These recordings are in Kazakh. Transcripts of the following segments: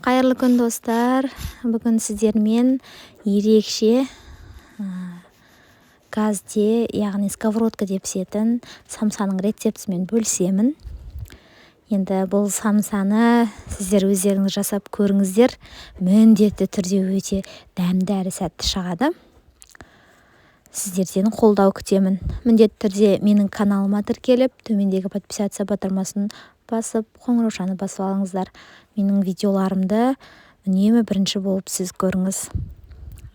Қайырлы күн, достар! Бүгін сіздермен ерекше газде, яғни сковородкада пісетін самсаның рецептісімен бөлісемін. Енді бұл самсаны сіздер өздеріңіз жасап көріңіздер, міндетті түрде өте дәмді әрі сәтті шығады. Сіздерден қолдау күтемін. Міндетті түрде менің каналыма тіркеліп, төмендегі подписаться батырмасын басып, қоңыраушаны басып алыңыздар. Менің видеоларымды үнемі бірінші болып сіз көріңіз.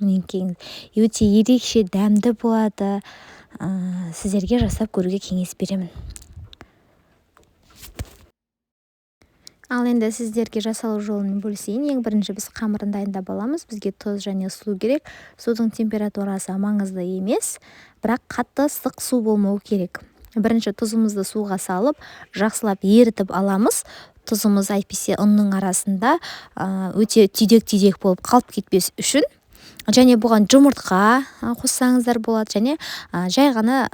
Мінекей, өте ерекше дәмді болады. Сіздерге жасап көруге кеңес беремін. Ал енді сіздерге жасалу жолын бөлісейін. Ең бірінші біз қамырын дайындап аламыз. Бізге тұз және су керек. Судың температурасы маңызды емес, бірақ қатты ыстық су болмау керек. Бірінші тұзымызды суға салып, жақсылап ерітіп аламыз. Тұзымыз әйтпесе ұнның арасында өте түйдек-түйдек болып қалып кетпес үшін. Және бұған жұмыртқа қоссаңыздар болады, және жай ғана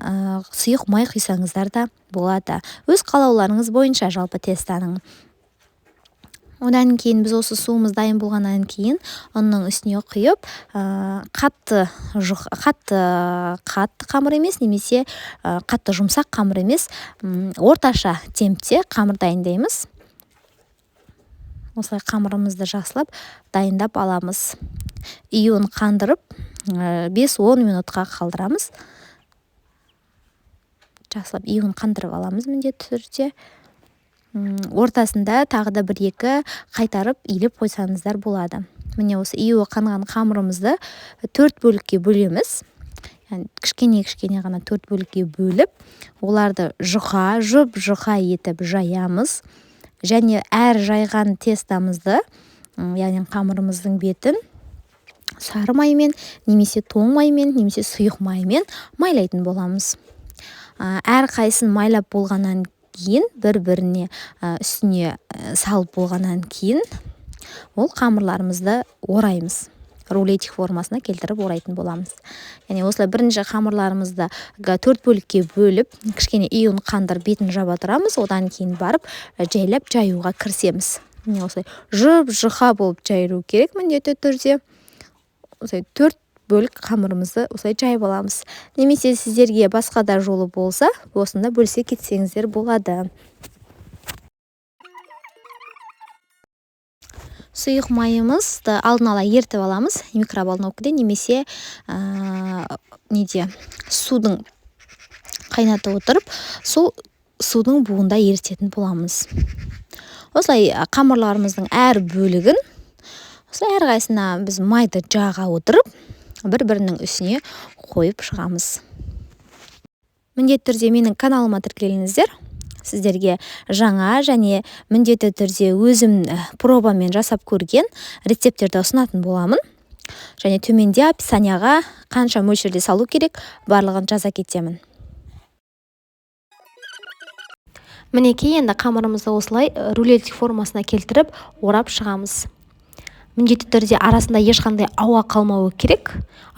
сұйық май құйсаңыздар да болады. Өз қалауларыңыз бойынша жалпы тестаның. Одан кейін біз осы суымыз дайын болғаннан кейін ұнның үстіне құйып, қатты қатты қамыр емес, немесе қатты жұмсақ қамыр емес, орташа темпте қамыр дайындаймыз. Осылай қамырымызды жақсылап дайындап аламыз. Июн қандырып, 5-10 минутқа қалдырамыз. Жақсылап июн қандырып аламыз міндетті түрде. Ортасында тағы да бір-екі қайтарып илеп қойсаңыздар болады. Міне осы июі қанған қамырымызды 4 бөлікке бөлеміз. Яғни кішкене-кішкене ғана 4 бөлікке бөліп, оларды жұқа, жұп-жұқа етіп жаямыз. Және әр жайған тестамызды, яғни қамырымыздың бетін сары маймен, немесе тоң маймен, немесе сұйық маймен майлайтын боламыз. Әр қайсын майлап болғаннан кейін, бір-біріне үстіне салып болғаннан кейін, ол қамырларымызды ораймыз. Рулетик формасына келтіріп орайтын боламыз. Яғни осылай бірінші қамырларымызды 4 бөлікке бөліп, кішкене июн қандырып бетін жаба тұрамыз. Одан кейін барып жайлап жаюға кірісеміз. Міне осылай жұп-жұқа болып жайылу керек міндетті түрде. Осылай 4 бөлік қамырымызды осылай жайып аламыз. Немесе сіздерге басқа да жолы болса, осында бөлісе кетсеңіздер болады. Сұйық майымызды алдын ала ертіп аламыз микроволновкада немесе неде судың қайнатып отырып, сол судың буында ерітетін боламыз. Осылай қамырларымыздың әр бөлігін, осылай әрқайсысына біз майды жаға отырып, бір-бірінің үстіне қойып шығамыз. Міндетті түрде менің каналыма тіркеліңіздер. Сіздерге жаңа және міндетті түрде өзім пробамен жасап көрген рецепттерді ұсынатын боламын. Және төменде описанияға қанша мөлшерде салу керек, барлығын жаза кетемін. Мінекей, енді қамырымызды осылай рулетик формасына келтіріп орап шығамыз. Міндетті түрде арасында ешқандай ауа қалмауы керек.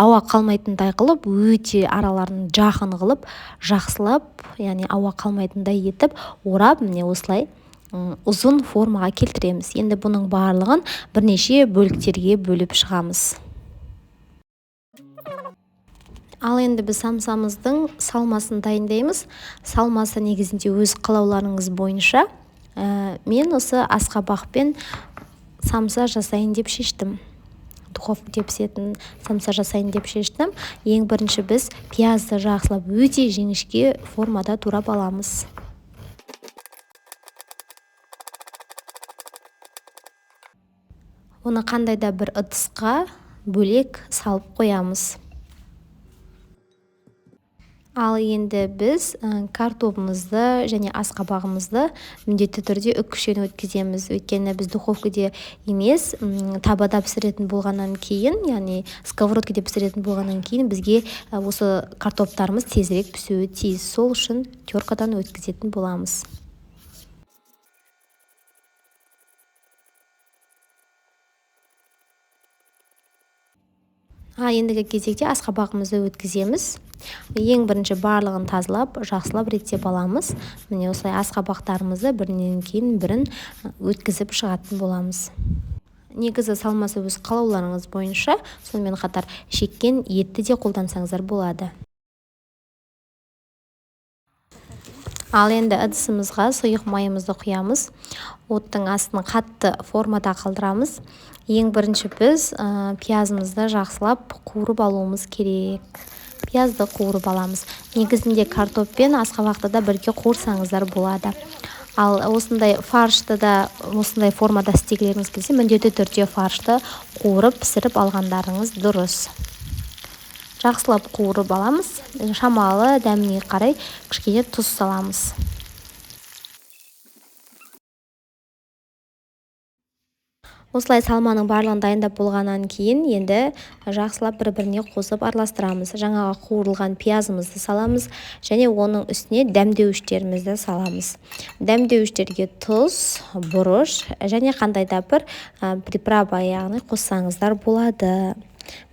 Ауа қалмайтындай қылып, өте араларын жақын қылып, жақсылап, яғни ауа қалмайтындай етіп орап, міне осылай ұзын формаға келтіреміз. Енді бұның барлығын бірнеше бөліктерге бөліп шығамыз. Ал енді біз самсамыздың салмасын дайындаймыз. Салмасы негізінде өз қалауларыңыз бойынша. Мен осы асқабақпен самса жасайын деп шештім. Духовкада пісетін самса жасайын деп шештім. Ең бірінші біз пиязды жақсылап өте жіңішке формада турап аламыз. Оны қандай да бір ыдысқа бөлек салып қоямыз. Ал енді біз картобымызды және асқабағымызды міндетті түрде үкішен өткіземіз. Өйткені біз духовкада емес, табада пісіретін болғаннан кейін, яғни сковородкада пісіретін болғаннан кейін бізге осы картоптарымыз тезірек пісуі тиіс. Сол үшін теркадан өткізетін боламыз. Ендігі кезекте асқабағымызды өткіземіз. Ең бірінші барлығын тазалап, жақсылап реттеп аламыз. Міне осылай асқабақтарымызды бірінен кейін бірін өткізіп шығатын боламыз. Негізі салмасы өз қалауларыңыз бойынша, сонымен қатар шеккен етті де қолдансаңыздар болады. Ал енді ыдысымызға сұйық майымызды құямыз. Оттың астын қатты формада қалдырамыз. Ең бірінші біз пиязымызды жақсылап қуырып алуымыз керек. Пиязды қуырып аламыз. Негізінде картоп пен асқабақты да бірге қуырсаңыздар болады. Ал осындай фаршты да осындай формада істегілеріңіз келсе, міндетті түрде фаршты қуырып пісіріп алғандарыңыз дұрыс. Жақсылап қуырып аламыз. Шамалы дәміне қарай кішкене тұз саламыз. Осылай салманың барлығын дайындап болғаннан кейін енді жақсылап бір-біріне қосып араластырамыз. Жаңағы қуырылған пиязымызды саламыз және оның үстіне дәмдеуіштерімізді саламыз. Дәмдеуіштерге тұз, бұрыш және қандай да бір приправа, яғни қоссаңыздар болады.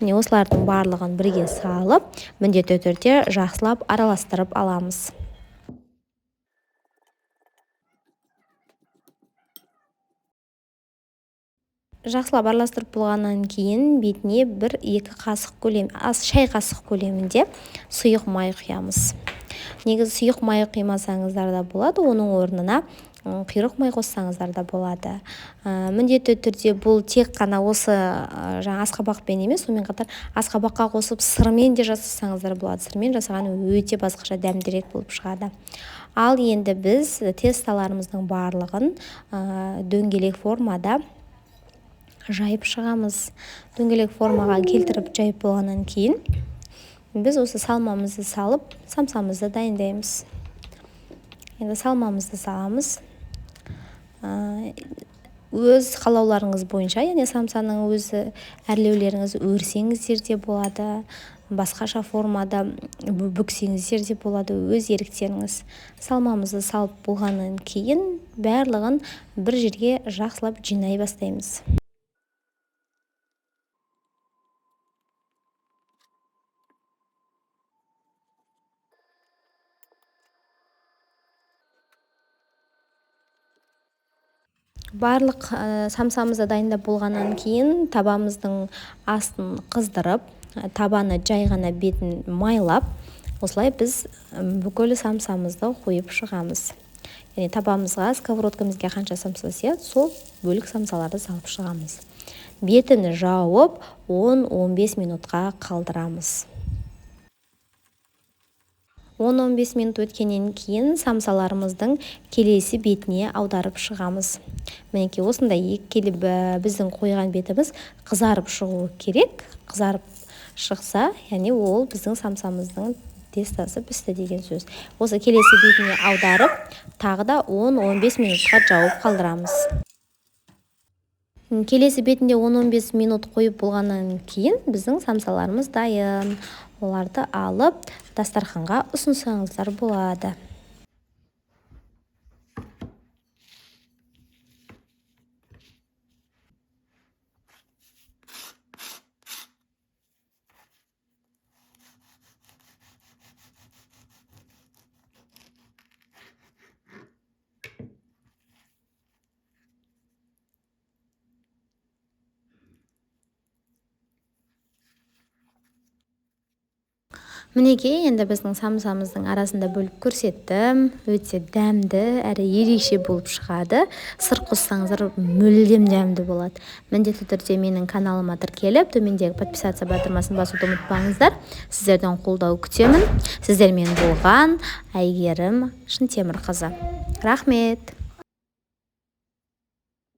Міне осылардың барлығын бірге салып, міндетті түрде жақсылап араластырып аламыз. Жақсылап араластырып болғаннан кейін бетіне 1-2 қасық көлем, аз шай қасық көлемінде сұйық май құямыз. Негізі сұйық май құймасаңыздар да болады, оның орнына құйрық май қоссаңыздар да болады. Міндетті түрде бұл тек қана осы жаңа асқабақпен емес, сонымен қатар асқабаққа қосып сырмен де жасасаңыздар болады. Сырмен жасаған өте басқаша дәмдірек болып шығады. Ал енді біз тесталарымыздың барлығын дөңгелек формада жайып шығамыз. Дөңгелек формаға келтіріп жайып болғаннан кейін біз осы салмамызды салып, самсамызды дайындаймыз. Енді салмамызды саламыз. Өз қалауларыңыз бойынша, яғни самсаның өзі әрлеулеріңіз өрсеңіздер де болады, басқаша формада бүксеңіздер де болады, өз еріктеріңіз. Салмамызды салып болғаннан кейін барлығын бір жерге жақсылап жинай бастаймыз. Барлық самсамызды дайындап болғаннан кейін табамыздың астын қыздырып, табаны жай ғана бетін майлап, осылай біз бүкіл самсамызды қойып шығамыз. Яғни табамызға, сковородкамызға қанша самса сияды, сол бөлік самсаларды салып шығамыз. Бетін жауып 10-15 минутқа қалдырамыз. 10-15 минут өткеннен кейін самсаларымыздың келесі бетіне аударып шығамыз. Мінекей осындай екі келі біздің қойған бетіміз қызарып шығуы керек. Қызарып шықса, яғни ол біздің самсамыздың тестасы пісті деген сөз. Осы келесі бетіне аударып, тағы да 10-15 минутқа жауып қалдырамыз. Келесі бетінде 10-15 минут қойып болғаннан кейін біздің самсаларымыз дайын. Оларды алып дастарханға ұсынсаңыздар болады. Мінекей, енді біздің самсамыздың арасында бөліп көрсеттім. Өте дәмді, әрі ерекше болып шығады. Сыр қоссаңыздар мүлдем дәмді болады. Міндетті түрде менің каналыма тіркеліп, төмендегі подписаться батырмасын басуды ұмытпаңыздар. Сіздерден қолдау күтемін. Сіздермен болған Әйгерім Шынтемірқызы. Рахмет.